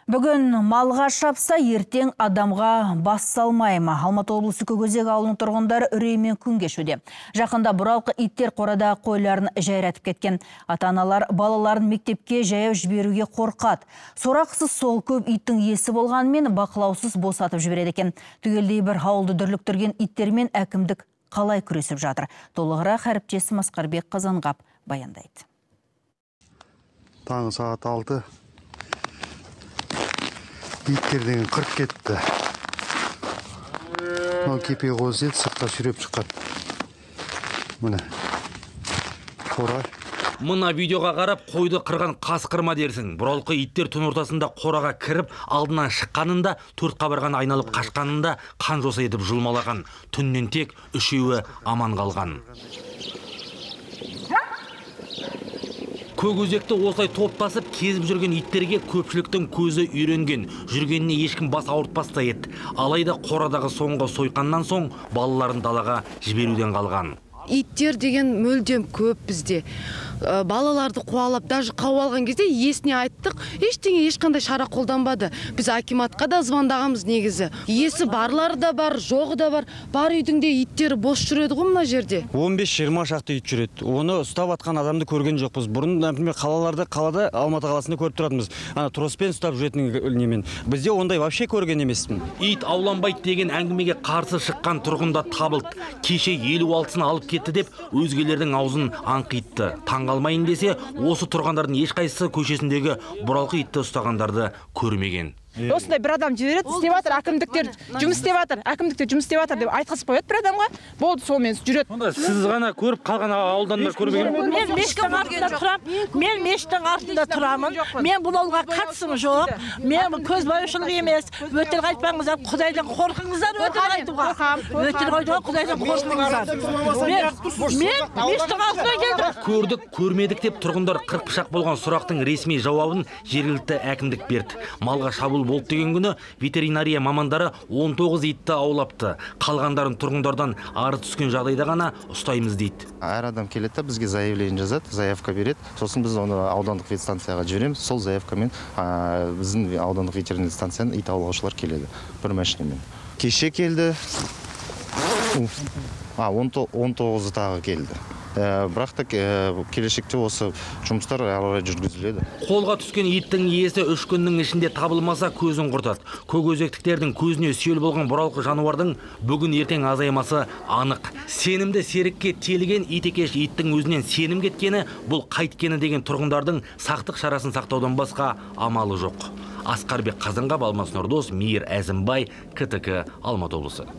Бүгін малға шапса, ертең адамға бас салмай ма? Алматы облысы Көкөзек ауылының тұрғындары үреймен күн кешуде. Жақында бұралқы иттер қорада қойларын жайратып кеткен. Ата-аналар балаларын мектепке жаяу жіберуге қорқады. Сорақсыз сол көп иттің иесі болғанымен бақылаусыз босатып жібереді екен. Түгелдей бір ауылды дүрліктірген иттермен әкімдік қалай күресіп жатыр? Толығырақ әріптесім Асқарбек Қазанғап баяндайды. Таңғы сағат 6. Иттер деген қырып кетті. Мынау кепе қозы еді, сыртқа сүйреп шыққан. Міне. Қора. Мына видеоға қарап қойды қырған қасқыр ма дерсің. Бұралқы иттер түн ортасында қораға кіріп, алдынан шыққанында, төрт қабырғаны айналып қашқанында қан жоса етіп жұлмалаған. Түннен тек үшеуі аман қалған. Көкөзекті осылай топтасып кезіп жүрген иттерге көпшіліктің көзі үйренген. Жүргеніне ешкім бас ауыртпас та еді. Алайда қорадағы соңғы сойқаннан соң балаларын далаға жіберуден қалған. Иттер деген мүлдем көп бізде. Балаларды қуалап, даже қауып алған кезде иесіне айттық, ештеңе ешқандай шара қолданбады. Біз акиматқа да звондағанбыз негізі. Иесі барлары да бар, жоғы да бар. Бар үйдің де иттері бос жүреді ғой мына жерде. 15-20 шақты ит жүреді. Оны ұстап атқан адамды көрген жоқпыз. Бұрын, например, қалаларда, қалада, Алматы қаласында көріп тұратынбыз. Ана троспен ұстап жүретін немен. Бізде ондай вообще көрген емеспін. Ит ауланбайды деген әңгімеге қарсы шыққан тұрғын да табылды. Кеше 56-сын алып кетті деп өзгелердің аузын аңқитты. Таңғалмайын десе, осы тұрғандардың ешқайсысы көшесіндегі бұралқы итті ұстағандарды көрмеген. Осындай бір адам жібереді, істеп жатыр, әкімдіктер жұмыс істеп жатыр, әкімдіктер жұмыс істеп жатыр деп айтқызып қояды бір адамға, болды, сонымен жүреді. Сонда сіз ғана көріп қалған ауылдандар көрмеген бе? Мен мешіттің артында тұрамын, мен мешіттің артында тұрамын, мен бұл ауылға қатысым жоқ, мен көзбояушылық емес, өтірік айтпаңыздар, Құдайдан қорқыңыздар өтірік айтуға. Өтірік айтуға Құдайдан қорқыңыздар. Мен мешіттің артына келдім. Көрдік, көрмедік деп тұрғындар қырық пышақ болған сұрақтың ресми жауабын жергілікті әкімдік берді. Малға шабуыл болды деген күні ветеринария мамандары 19 итті аулапты. Қалғандарын тұрғындардан арыз түскен жағдайда ғана ұстаймыз дейді. Әр адам келеді де бізге заявление жазады, заявка береді. Сосын біз оны аудандық ветстанцияға жібереміз. Сол заявкамен біздің аудандық ветеринария станцияның ит аулаушылар келеді бір машинамен. Кеше келді. 19-ы тағы келді. Бірақ та келешекте осы жұмыстар әрі қарай жүргізіледі. Қолға түскен иттің иесі 3 күннің ішінде табылмаса көзін құртады. Көкөзектіктердің көзіне сүйел болған бұралқы жануардың бүгін ертең азаймасы анық. Сенімді серікке теліген ит екеш иттің өзінен сенім кеткені, бұл қайткені деген тұрғындардың сақтық шарасын сақтаудан басқа амалы жоқ. Асқарбек Қазанғап, Алмас Нұрдос, Мейір Әзімбай, КТК, Алматы облысы.